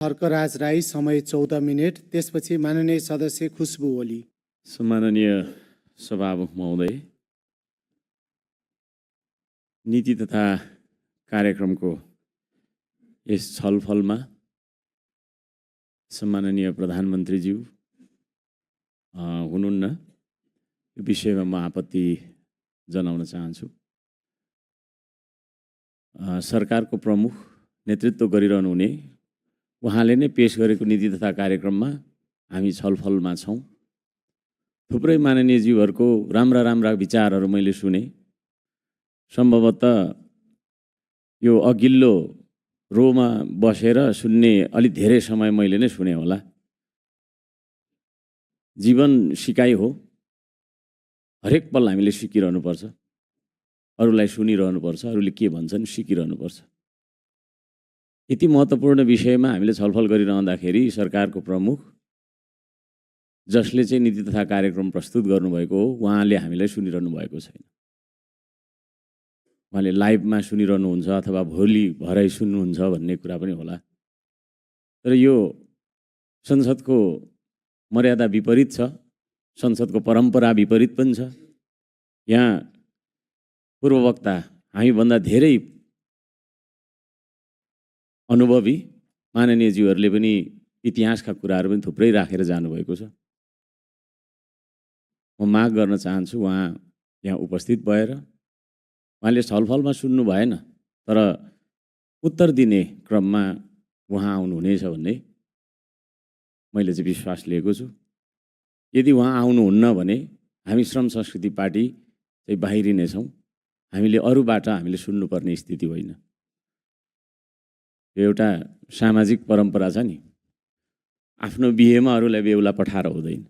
हर्कराज राई, समय 14 मिनेट। त्यसपछि माननीय सदस्य खुशबु ओली। सम्माननीय सभामुख महोदय, नीति तथा कार्यक्रमको यस छलफलमा सम्माननीय प्रधानमन्त्रीज्यू हुनुहुन्न, यो विषयमा म आपत्ति जनाउन चाहन्छु। सरकारको प्रमुख नेतृत्व गरिरहनु हुने उहाँले नै पेश गरेको नीति तथा कार्यक्रममा हामी छलफलमा छौँ। थुप्रै माननीयज्यूहरूको राम्रा राम्रा विचारहरू मैले सुने। सम्भवतः यो अघिल्लो रोमा बसेर सुन्ने अलि धेरै समय मैले नै सुने होला। जीवन सिकाइ हो, हरेक पल हामीले सिकिरहनुपर्छ, अरूलाई सुनिरहनुपर्छ, अरूले के भन्छन् सिकिरहनुपर्छ। यति महत्त्वपूर्ण विषयमा हामीले छलफल गरिरहँदाखेरि सरकारको प्रमुख जसले चाहिँ नीति तथा कार्यक्रम प्रस्तुत गर्नुभएको हो उहाँले हामीलाई सुनिरहनु भएको छैन। उहाँले लाइभमा सुनिरहनुहुन्छ अथवा भोलि भरै सुन्नुहुन्छ भन्ने कुरा पनि होला। तर यो संसदको मर्यादा विपरीत छ, संसदको परम्परा विपरीत पनि छ। यहाँ पूर्ववक्ता हामीभन्दा धेरै अनुभवी माननीयज्यूहरूले पनि इतिहासका कुराहरू पनि थुप्रै राखेर जानुभएको छ। म माग गर्न चाहन्छु उहाँ यहाँ उपस्थित भएर उहाँले छलफलमा सुन्नु भएन, तर उत्तर दिने क्रममा उहाँ आउनुहुनेछ भन्ने मैले चाहिँ विश्वास लिएको छु। यदि उहाँ आउनुहुन्न भने हामी श्रम संस्कृति पार्टी चाहिँ बाहिरिनेछौँ। हामीले अरूबाट हामीले सुन्नुपर्ने स्थिति होइन। यो एउटा सामाजिक परम्परा छ नि, आफ्नो बिहेमा अरूलाई बेहुला पठाएर हुँदैन।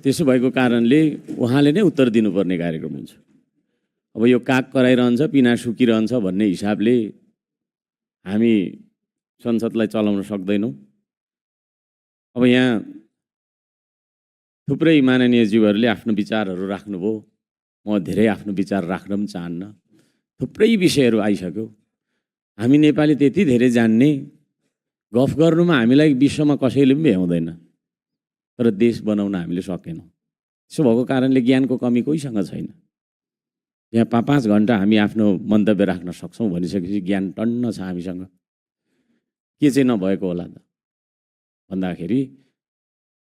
त्यसो भएको कारणले उहाँले नै उत्तर दिनुपर्ने कार्यक्रम हुन्छ। अब यो काग कराइरहन्छ, पिना सुकिरहन्छ भन्ने हिसाबले हामी संसदलाई चलाउन सक्दैनौँ। अब यहाँ थुप्रै माननीयज्यूहरूले आफ्नो विचारहरू राख्नुभयो, म धेरै आफ्नो विचार राख्न पनि चाहन्न। थुप्रै विषयहरू आइसक्यो। हामी नेपाली त्यति धेरै जान्ने, गफ गर्नुमा हामीलाई विश्वमा कसैले पनि भ्याउँदैन, तर देश बनाउन हामीले सकेनौँ। त्यसो भएको कारणले ज्ञानको कमी कोहीसँग छैन। यहाँ 5-5 घन्टा हामी आफ्नो मन्तव्य राख्न सक्छौँ भनिसकेपछि ज्ञान टन्न छ हामीसँग। के चाहिँ नभएको होला त भन्दाखेरि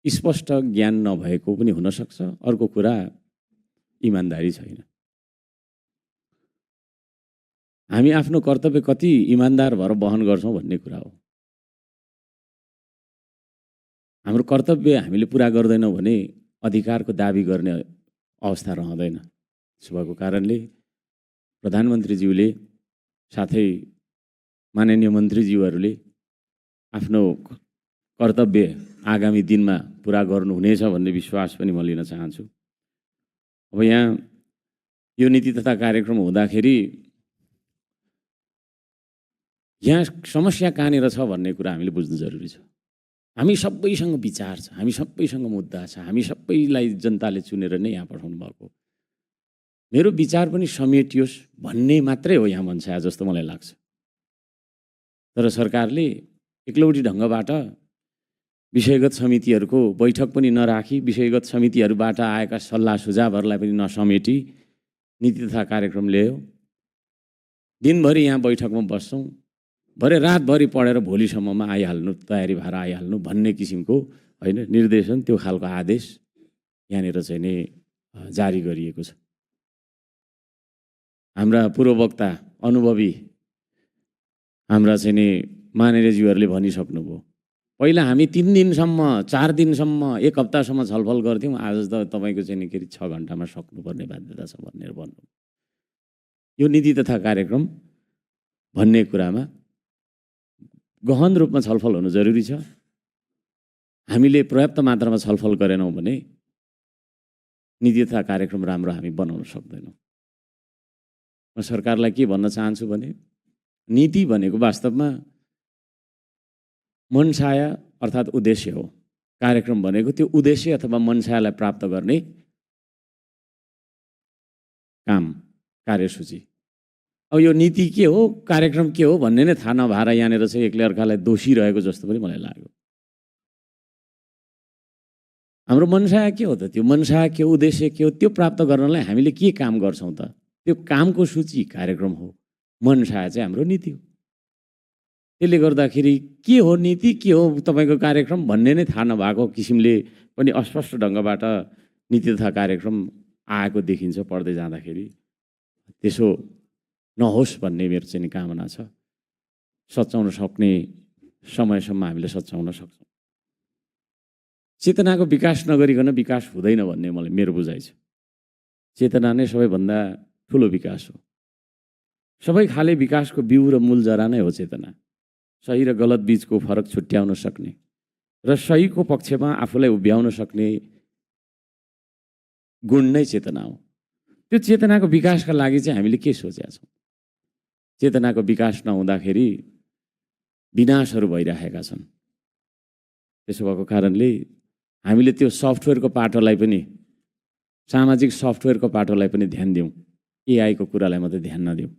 स्पष्ट ज्ञान नभएको पनि हुनसक्छ। अर्को कुरा इमान्दारी छैन। हामी आफ्नो कर्तव्य कति इमान्दार भएर वहन गर्छौँ भन्ने कुरा हो। हाम्रो कर्तव्य हामीले पुरा गर्दैनौँ भने अधिकारको दाबी गर्ने अवस्था रहँदैन। त्यसो भएको कारणले प्रधानमन्त्रीज्यूले साथै माननीय मन्त्रीज्यूहरूले आफ्नो कर्तव्य आगामी दिनमा पुरा गर्नुहुनेछ भन्ने विश्वास पनि म लिन चाहन्छु। अब यहाँ यो नीति तथा कार्यक्रम हुँदाखेरि यहाँ समस्या कहाँनिर छ भन्ने कुरा हामीले बुझ्नु जरुरी छ। हामी सबैसँग विचार छ, हामी सबैसँग मुद्दा छ, हामी सबैलाई जनताले चुनेर नै यहाँ पठाउनु भएको। मेरो विचार पनि समेटियोस् भन्ने मात्रै हो यहाँ भन्छ जस्तो मलाई लाग्छ। तर सरकारले एक्लौटी ढङ्गबाट विषयगत समितिहरूको बैठक पनि नराखी, विषयगत समितिहरूबाट आएका सल्लाह सुझावहरूलाई पनि नसमेटी नीति तथा कार्यक्रम ल्यायो। दिनभरि यहाँ बैठकमा बस्छौँ, भरे रातभरि पढेर भोलिसम्ममा आइहाल्नु, तयारी भएर आइहाल्नु भन्ने किसिमको होइन निर्देशन, त्यो खालको आदेश यहाँनिर चाहिँ नै जारी गरिएको छ। हाम्रा पूर्ववक्ता अनुभवी हाम्रा चाहिँ नि माननीयज्यूहरूले भनिसक्नुभयो। पहिला हामी 3 दिनसम्म, 4 दिनसम्म, 1 हप्तासम्म छलफल गर्थ्यौँ। आज त तपाईँको चाहिँ नि के 6 घन्टामा सक्नुपर्ने बाध्यता छ भनेर भन्नु। यो नीति तथा कार्यक्रम भन्ने कुरामा गहन रूपमा छलफल हुनु जरुरी छ। हामीले पर्याप्त मात्रामा छलफल गरेनौँ भने नीति तथा कार्यक्रम राम्रो हामी बनाउन सक्दैनौँ। म सरकारलाई के भन्न चाहन्छु भने नीति भनेको वास्तवमा मनसाय अर्थात् उद्देश्य हो। कार्यक्रम भनेको त्यो उद्देश्य अथवा मनसायलाई प्राप्त गर्ने काम, कार्यसूची। अब यो नीति के हो, कार्यक्रम के हो भन्ने नै थाहा नभएर यहाँनिर चाहिँ एकले अर्कालाई दोषी रहेको जस्तो पनि मलाई लाग्यो। हाम्रो मनसाय के हो त? त्यो मनसाय के हो, उद्देश्य के हो, त्यो प्राप्त गर्नलाई हामीले के काम गर्छौँ त? त्यो कामको सूची कार्यक्रम हो। मनसाय चाहिँ हाम्रो नीति हो। त्यसले गर्दाखेरि के हो नीति, के हो तपाईँको कार्यक्रम भन्ने नै थाहा नभएको किसिमले पनि अस्पष्ट ढङ्गबाट नीति तथा कार्यक्रम आएको देखिन्छ पढ्दै जाँदाखेरि। त्यसो नहोस् भन्ने मेरो चाहिँ कामना छ। सच्याउन सक्ने समयसम्म हामीले सच्याउन सक्छौँ। चेतनाको विकास नगरिकन विकास हुँदैन भन्ने मलाई मेरो बुझाइ छ। चेतना नै सबैभन्दा ठुलो विकास हो। सबै खाले विकासको बिउ र मूल जरा नै हो चेतना। सही र गलत बीचको फरक छुट्याउन सक्ने र सहीको पक्षमा आफूलाई उभ्याउन सक्ने गुण नै चेतना हो। त्यो चेतनाको विकासका लागि चाहिँ हामीले के सोचेका छौँ? चेतनाको विकास नहुँदाखेरि विनाशहरू भइरहेका छन्। त्यसो भएको कारणले हामीले त्यो सफ्टवेयरको पाटोलाई पनि, सामाजिक सफ्टवेयरको पाटोलाई पनि ध्यान दिउँ, एआईको कुरालाई मात्रै ध्यान नदिउँ।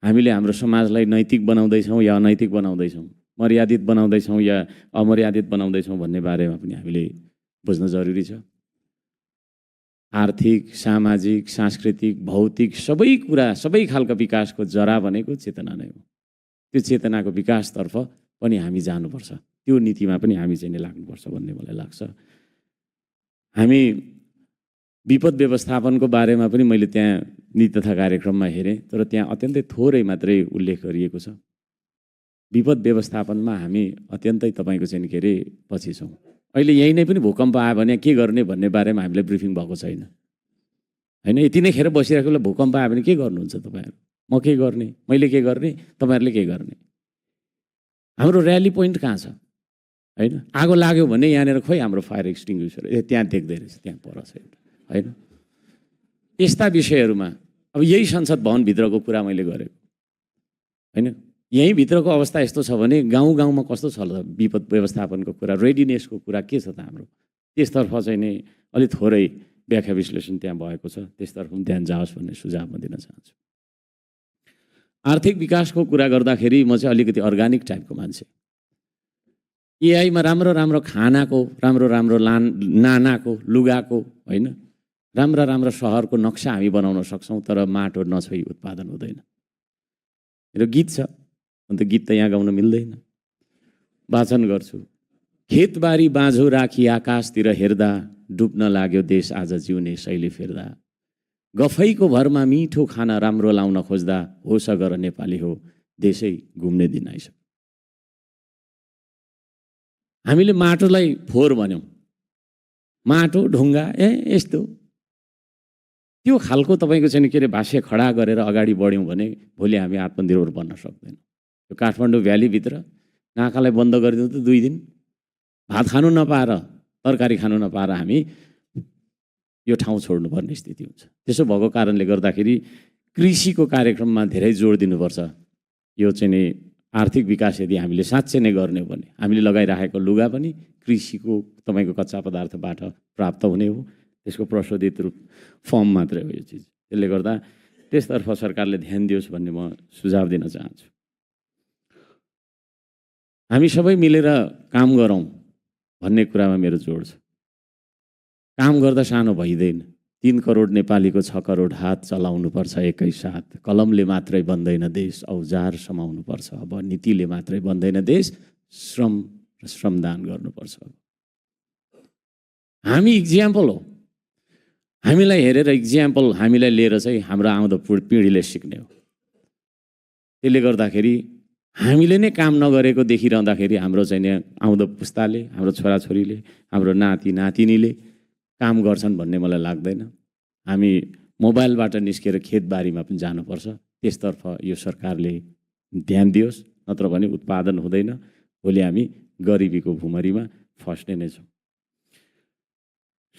हामीले हाम्रो समाजलाई नैतिक बनाउँदैछौँ या अनैतिक बनाउँदैछौँ, मर्यादित बनाउँदैछौँ या अमर्यादित बनाउँदैछौँ भन्ने बारेमा पनि हामीले बुझ्न जरुरी छ। आर्थिक, सामाजिक, सांस्कृतिक, भौतिक सबै कुरा, सबै खालका विकासको जरा भनेको चेतना नै हो। त्यो चेतनाको विकासतर्फ पनि हामी जानुपर्छ। त्यो नीतिमा पनि हामी चाहिँ लाग्नुपर्छ भन्ने मलाई लाग्छ। हामी विपद व्यवस्थापनको बारेमा पनि मैले त्यहाँ नीति तथा कार्यक्रममा हेरेँ, तर त्यहाँ अत्यन्तै थोरै मात्रै उल्लेख गरिएको छ। विपद व्यवस्थापनमा हामी अत्यन्तै तपाईँको चाहिँ के अरे पछि छौँ। अहिले यहीँ नै पनि भूकम्प आयो भने के गर्ने भन्ने बारेमा हामीलाई ब्रिफिङ भएको छैन हैन। यति नै खेर बसिरहेकोलाई भूकम्प आयो भने के गर्नुहुन्छ तपाईँहरू? म के गर्ने, मैले के गर्ने, तपाईँहरूले के गर्ने? हाम्रो र्याली पोइन्ट कहाँ छ हैन? आगो लाग्यो भने यहाँनिर खोइ हाम्रो फायर एक्सटिङ्ग्विसर त्यहाँ देख्दै रहेछ, त्यहाँ पर छ हैन। यस्ता विषयहरूमा अब यही संसद भवनभित्रको कुरा मैले गरेको हैन। यहीँ भित्रको अवस्था यस्तो छ भने गाउँ गाउँमा कस्तो छ ल विपद व्यवस्थापनको कुरा, रेडिनेसको कुरा के छ त हाम्रो? त्यसतर्फ चाहिँ नि अलिक थोरै व्याख्या विश्लेषण त्यहाँ भएको छ, त्यसतर्फ पनि ध्यान जाओस् भन्ने सुझाव म दिन चाहन्छु। आर्थिक विकासको कुरा गर्दाखेरि म चाहिँ अलिकति अर्गानिक टाइपको मान्छे। एआईमा राम्रो राम्रो खानाको, राम्रो राम्रो नानाको, लुगाको हैन, राम्रा राम्रा सहरको नक्सा हामी बनाउन सक्छौँ, तर माटो नछोई उत्पादन हुँदैन। मेरो गीत छ, अन्त गीत त यहाँ गाउन मिल्दैन। वाचन गर्छु। खेतबारी बाँझो राखी आकाशतिर हेर्दा, डुब्न लाग्यो देश आज जिउने शैली फेर्दा। गफैको भरमा मिठो खाना राम्रो लाउन खोज्दा, होस गर नेपाली हो देशै घुम्ने दिन आइसक्यो। हामीले माटोलाई फोहोर भन्यौँ, माटो ढुङ्गा यस्तो त्यो खालको तपाईँको चाहिँ के अरे भाष्य खडा गरेर अगाडि बढ्यौँ भने भोलि हामी आत्मनिर्भर बन्न सक्दैनौँ। यो काठमाडौँ भ्यालीभित्र नाकालाई बन्द गरिदिउँ त 2 दिन भात खानु नपाएर, तरकारी खानु नपाएर हामी यो ठाउँ छोड्नुपर्ने स्थिति हुन्छ। त्यसो भएको कारणले गर्दाखेरि कृषिको कार्यक्रममा धेरै जोड दिनुपर्छ। यो चाहिँ नि आर्थिक विकास यदि हामीले साँच्चै नै गर्ने हो भने हामीले लगाइराखेको लुगा पनि कृषिको तपाईँको कच्चा पदार्थबाट प्राप्त हुने हो, त्यसको प्रशोधित रूप फर्म मात्रै हो यो चिज। त्यसले गर्दा त्यसतर्फ सरकारले ध्यान दियोस् भन्ने म सुझाव दिन चाहन्छु। हामी सबै मिलेर काम गरौँ भन्ने कुरामा मेरो जोड छ। काम गर्दा सानो भइँदैन। 3 करोड नेपालीको 6 करोड हात चलाउनुपर्छ एकैसाथ। कलमले मात्रै बन्दैन देश, औजार समाउनुपर्छ। अब नीतिले मात्रै बन्दैन देश, श्रम र श्रमदान गर्नुपर्छ। हामी इक्जाम्पल हो। हामीलाई हेरेर इक्जाम्पल हामीलाई लिएर चाहिँ हाम्रो आउँदो पिँढीले सिक्ने हो। त्यसले गर्दाखेरि हामीले नै काम नगरेको देखिरहँदाखेरि हाम्रो चाहिँ आउँदो पुस्ताले, हाम्रो छोराछोरीले, हाम्रो नाति नातिनीले काम गर्छन् भन्ने मलाई लाग्दैन। हामी मोबाइलबाट निस्केर खेतबारीमा पनि जानुपर्छ। त्यसतर्फ यो सरकारले ध्यान दियोस्, नत्र भने उत्पादन हुँदैन। भोलि हामी गरिबीको भुमरीमा फस्ने नै छौँ।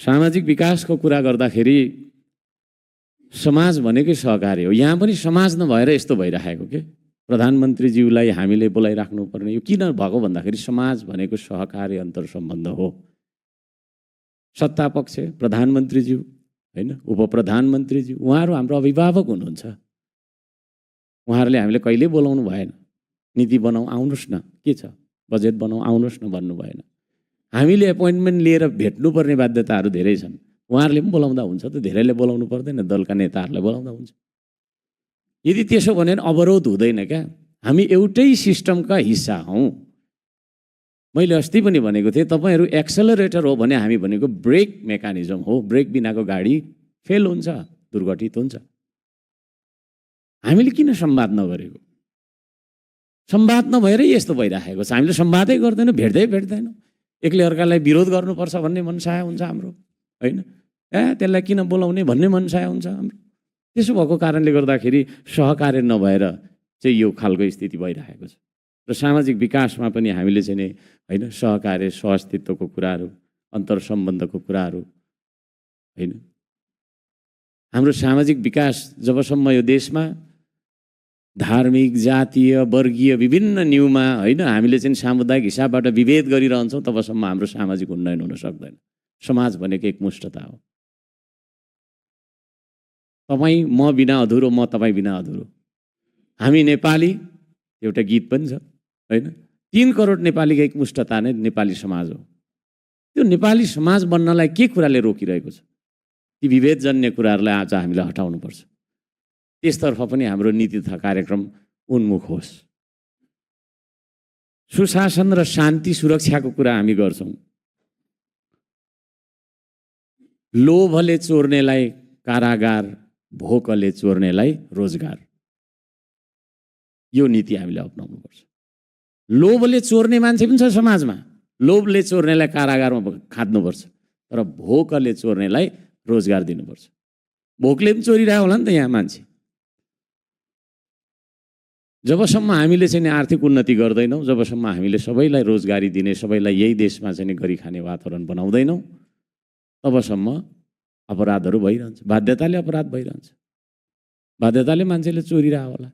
सामाजिक विकासको कुरा गर्दाखेरि समाज भनेकै सहकारी हो। यहाँ पनि समाज नभएर यस्तो भइरहेको के प्रधानमन्त्रीज्यूलाई हामीले बोलाइराख्नु पर्ने यो किन भएको भन्दाखेरि समाज भनेको सहकारी अन्तर सम्बन्ध हो। सत्ता पक्ष प्रधानमन्त्रीज्यू हैन, उपप्रधानमन्त्रीज्यू उहाँहरू हाम्रो अभिभावक हुनुहुन्छ। उहाँहरूले हामीले कहिल्यै बोलाउनु भएन। नीति बनाऊ आउनुहोस् न, के छ बजेट बनाऊ आउनुहोस् न भन्नु भएन। हामीले एपोइन्टमेन्ट लिएर भेट्नुपर्ने बाध्यताहरू धेरै छन्। उहाँहरूले पनि बोलाउँदा हुन्छ त, धेरैले बोलाउनु पर्दैन, दलका नेताहरूलाई बोलाउँदा हुन्छ। यदि त्यसो भने अवरोध हुँदैन क्या। हामी एउटै सिस्टमका हिस्सा हौँ। मैले अस्ति पनि भनेको थिएँ, तपाईँहरू एक्सेलरेटर हो भने हामी भनेको ब्रेक मेकानिजम हो। ब्रेक बिनाको गाडी फेल हुन्छ, दुर्घटित हुन्छ। हामीले किन संवाद नगरेको? संवाद नभएरै यस्तो भइराखेको छ। हामीले संवादै गर्दैनौँ, भेट्दैनौँ। एकले अर्कालाई विरोध गर्नुपर्छ भन्ने मनसाय हुन्छ हाम्रो, होइन? त्यसलाई किन बोलाउने भन्ने मनसाय हुन्छ हाम्रो। त्यसो भएको कारणले गर्दाखेरि सहकार्य नभएर चाहिँ यो खालको स्थिति भइरहेको छ। र सामाजिक विकासमा पनि हामीले चाहिँ नि होइन सहकार्य, सहअस्तित्वको कुराहरू, अन्तर्सम्बन्धको कुराहरू, होइन? हाम्रो सामाजिक विकास जबसम्म यो देशमा धार्मिक, जातीय, वर्गीय विभिन्न न्यूमा होइन हामीले चाहिँ सामुदायिक हिसाबबाट विभेद गरिरहन्छौँ, तबसम्म हाम्रो सामाजिक उन्नयन हुन सक्दैन। समाज भनेको एकमुष्टता हो। तपाईँ म बिना अधुरो, म तपाईँ बिना अधुरो। हामी नेपाली, एउटा गीत पनि छ होइन? 3 करोड नेपालीको एकमुष्टता नै नेपाली समाज हो। त्यो नेपाली समाज बन्नलाई के कुराले रोकिरहेको छ? ती विभेदजन्य कुराहरूलाई आज हामीले हटाउनुपर्छ। त्यसतर्फ पनि हाम्रो नीति तथा कार्यक्रम उन्मुख होस्। सुशासन र शान्ति सुरक्षाको कुरा हामी गर्छौँ। लोभले चोर्नेलाई कारागार, भोकले चोर्नेलाई रोजगार, यो नीति हामीले अपनाउनुपर्छ। लोभले चोर्ने मान्छे पनि छ समाजमा, लोभले चोर्नेलाई कारागारमा खाद्नुपर्छ, तर भोकले चोर्नेलाई रोजगार दिनुपर्छ। भोकले पनि चोरिरहेको होला नि त यहाँ मान्छे। जबसम्म हामीले चाहिँ आर्थिक उन्नति गर्दैनौँ, जबसम्म हामीले सबैलाई रोजगारी दिने, सबैलाई यही देशमा चाहिँ गरी खाने वातावरण बनाउँदैनौँ, तबसम्म अपराधहरू भइरहन्छ। बाध्यताले अपराध भइरहन्छ, बाध्यताले मान्छेले चोरिरहेको होला।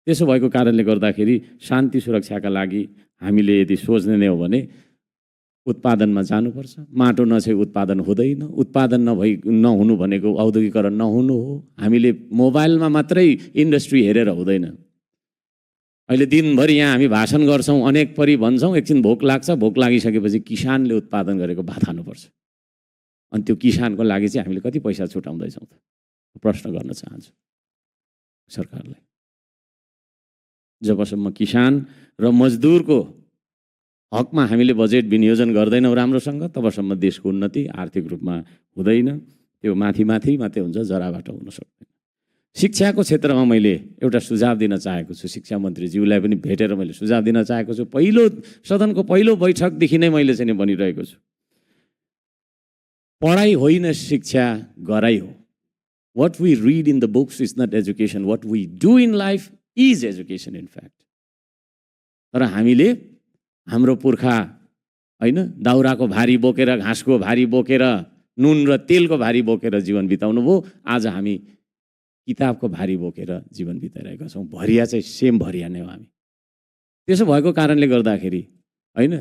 त्यसो भएको कारणले गर्दाखेरि शान्ति सुरक्षाका लागि हामीले यदि सोच्ने नै हो भने उत्पादनमा जानुपर्छ। माटो नछे उत्पादन हुँदैन। उत्पादन नहुनु भनेको औद्योगिकरण नहुनु हो। हामीले मोबाइलमा मात्रै इन्डस्ट्री हेरेर हुँदैन। अहिले दिनभरि यहाँ हामी भाषण गर्छौँ, अनेक परि भन्छौँ, एकछिन भोक लाग्छ, भोक लागिसकेपछि किसानले उत्पादन गरेको भात खानुपर्छ। अनि त्यो किसानको लागि चाहिँ हामीले कति पैसा छुटाउँदैछौँ त? प्रश्न गर्न चाहन्छु सरकारलाई। जबसम्म किसान र मजदुरको हकमा हामीले बजेट विनियोजन गर्दैनौँ राम्रोसँग, तबसम्म देशको उन्नति आर्थिक रूपमा हुँदैन। त्यो माथि मात्रै हुन्छ, जराबाट हुन सक्दैन। शिक्षाको क्षेत्रमा मैले एउटा सुझाव दिन चाहेको छु। शिक्षा मन्त्रीज्यूलाई पनि भेटेर मैले सुझाव दिन चाहेको छु। सदनको पहिलो बैठकदेखि नै मैले चाहिँ भनिरहेको छु, पढाइ होइन शिक्षा, गराइ हो। What we read in the books is not education. What we do in life is education in fact. तर हामीले हाम्रो पुर्खा होइन दाउराको भारी बोकेर, घाँसको भारी बोकेर, नुन र तेलको भारी बोकेर जीवन बिताउनु भयो। आज हामी किताबको भारी बोकेर जीवन बिताइरहेका छौँ। भरिया चाहिँ सेम भरिया नै हो हामी। त्यसो भएको कारणले गर्दाखेरि होइन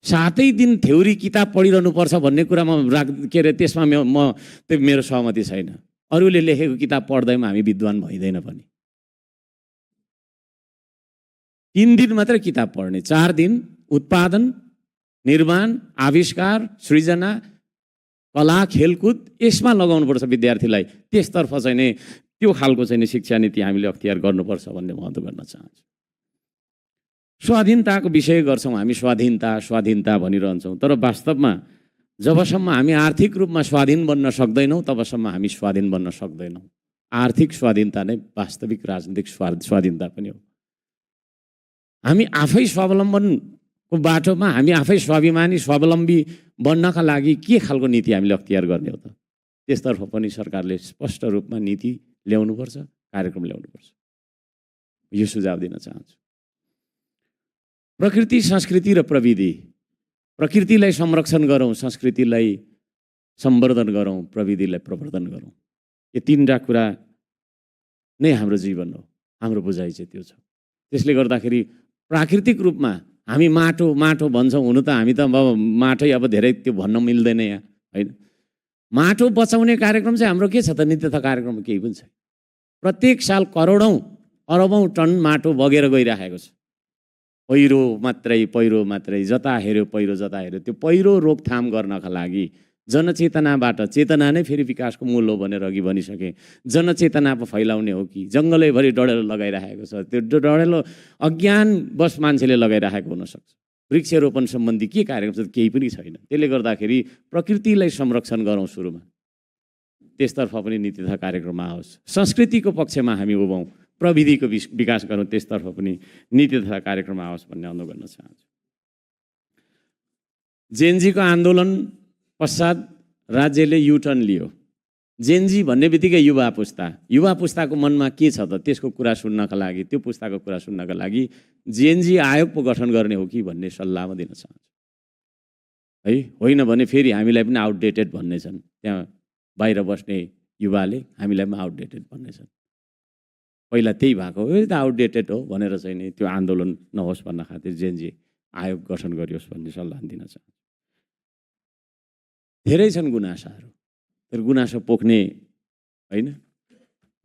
7 दिन थ्योरी किताब पढिरहनुपर्छ भन्ने कुरामा के अरे त्यसमा त्यो मेरो सहमति छैन। अरूले लेखेको किताब पढ्दैमा हामी विद्वान भइँदैन पनि। 3 दिन मात्रै किताब पढ्ने, 4 दिन उत्पादन, निर्माण, आविष्कार, सृजना, कला, खेलकुद यसमा लगाउनुपर्छ विद्यार्थीलाई। त्यसतर्फ चाहिँ नि त्यो खालको चाहिँ नि शिक्षा नीति हामीले अख्तियार गर्नुपर्छ भन्ने महत्त्व गर्न चाहन्छु। स्वाधीनताको विषय गर्छौँ हामी, स्वाधीनता भनिरहन्छौँ, तर वास्तवमा जबसम्म हामी आर्थिक रूपमा स्वाधीन बन्न सक्दैनौँ तबसम्म हामी स्वाधीन बन्न सक्दैनौँ। आर्थिक स्वाधीनता नै वास्तविक राजनीतिक स्वाधीनता पनि हो। हामी आफै स्वावलम्बनको बाटोमा, हामी आफै स्वाभिमानी स्वावलम्बी बन्नका लागि के खालको नीति हामीले अख्तियार गर्ने हो त? त्यसतर्फ पनि सरकारले स्पष्ट रूपमा नीति ल्याउनुपर्छ, कार्यक्रम ल्याउनुपर्छ। यो सुझाव दिन चाहन्छु। प्रकृति, संस्कृति र प्रविधि। प्रकृतिलाई संरक्षण गरौँ, संस्कृतिलाई सम्वर्धन गरौँ, प्रविधिलाई प्रवर्धन गरौँ। यो 3टा कुरा नै हाम्रो जीवन हो। हाम्रो बुझाइ चाहिँ त्यो छ। त्यसले गर्दाखेरि प्राकृतिक रूपमा हामी माटो भन्छौँ। हुनु त हामी त अब माटै अब धेरै त्यो भन्न मिल्दैन यहाँ होइन। माटो बचाउने कार्यक्रम चाहिँ हाम्रो के छ त? नीति तथा कार्यक्रम केही पनि छैन। प्रत्येक साल करोडौँ अरबौँ टन माटो बगेर गइरहेको छ। पहिरो मात्रै, जता हेऱ्यो पहिरो, जता हेऱ्यो त्यो पहिरो रोकथाम गर्नका लागि जनचेतनाबाट, चेतना नै फेरि विकासको मूल हो भनेर अघि भनिसकेँ, जनचेतना पो फैलाउने हो कि जङ्गलैभरि डढेलो लगाइरहेको छ। त्यो डढेलो अज्ञानवश मान्छेले लगाइरहेको हुनसक्छ। वृक्षरोपण सम्बन्धी के कार्यक्रम छ? केही पनि छैन। त्यसले गर्दाखेरि प्रकृतिलाई संरक्षण गरौँ सुरुमा, त्यसतर्फ पनि नीति तथा कार्यक्रममा आओस्। संस्कृतिको पक्षमा हामी उभौँ, प्रविधिको विकास गरौँ, त्यसतर्फ पनि नीति तथा कार्यक्रममा आओस् भन्ने अनुरोध गर्न चाहन्छु। जेनजीको आन्दोलन पश्चात राज्यले युटर्न लियो। जेनजी भन्ने बित्तिकै युवा पुस्ताको मनमा के छ त त्यसको कुरा सुन्नका लागि, त्यो पुस्ताको कुरा सुन्नका लागि जेनजी आयोग पो गठन गर्ने हो कि भन्ने सल्लाह म दिन चाहन्छु है। होइन भने फेरि हामीलाई पनि आउटडेटेड भन्ने छन्, त्यहाँ बाहिर बस्ने युवाले हामीलाई पनि आउटडेटेड भन्ने छन्। पहिला त्यही भएको हो, त आउटडेटेड हो भनेर चाहिँ नि त्यो आन्दोलन नहोस् भन्न खातिर जेनजी आयोग गठन गरियोस् भन्ने सल्लाह दिन चाहन्छु। धेरै छन् गुनासाहरू, तर गुनासो पोख्ने होइन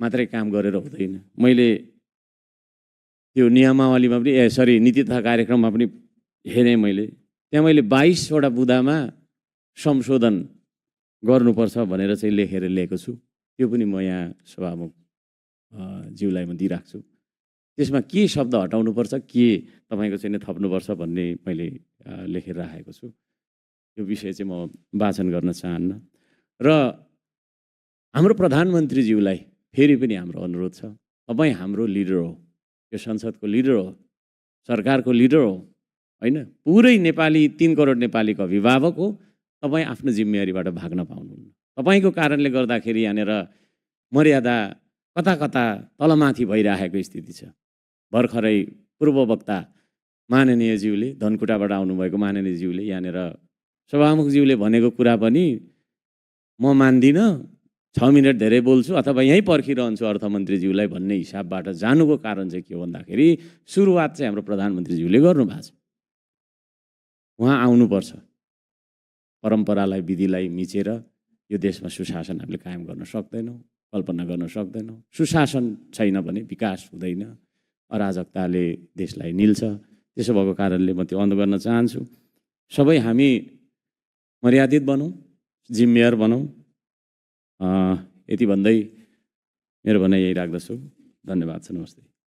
मात्रै काम गरेर हुँदैन। मैले त्यो नियमावलीमा पनि नीति तथा कार्यक्रममा पनि हेरेँ मैले, त्यहाँ मैले 22वटा बुँदामा संशोधन गर्नुपर्छ भनेर चाहिँ लेखेर ल्याएको छु। त्यो पनि म यहाँ सभामुख ज्यूलाई म दिइराख्छु छु। त्यसमा के शब्द हटाउनुपर्छ, के तपाईँको चाहिँ थप्नुपर्छ भन्ने मैले लेखेर राखेको छु। यो विषय चाहिँ म वाचन गर्न चाहन्न। र हाम्रो प्रधानमन्त्रीज्यूलाई फेरि पनि हाम्रो अनुरोध छ, तपाईँ हाम्रो लिडर हो, यो संसदको लिडर हो, सरकारको लिडर हो होइन, पुरै नेपाली 3 करोड नेपालीको अभिभावक हो। तपाईँ आफ्नो जिम्मेवारीबाट भाग्न पाउनुहुन्न। तपाईँको कारणले गर्दाखेरि यहाँनिर मर्यादा कता कता तलमाथि भइरहेको स्थिति छ। भर्खरै पूर्व वक्ता माननीयज्यूले, धनकुटाबाट आउनुभएको माननीयज्यूले यहाँनिर सभामुखज्यूले भनेको कुरा पनि म मान्दिनँ, 6 मिनट धेरै बोल्छु अथवा यहीँ पर्खिरहन्छु अर्थमन्त्रीज्यूलाई भन्ने हिसाबबाट जानुको कारण चाहिँ के हो भन्दाखेरि सुरुवात चाहिँ हाम्रो प्रधानमन्त्रीज्यूले गर्नुभएको छ। उहाँ आउनुपर्छ। परम्परालाई, विधिलाई मिचेर यो देशमा सुशासन हामीले कायम गर्न सक्दैनौँ, कल्पना गर्न सक्दैनौँ। सुशासन छैन भने विकास हुँदैन, अराजकताले देशलाई निल्छ। त्यसो भएको कारणले म त्यो अनुरोध गर्न चाहन्छु, सबै हामी मर्यादित बनौँ, जिम्मेवार बनौँ। यति भन्दै मेरो भनाइ यही राख्दछु। धन्यवाद छ। नमस्ते।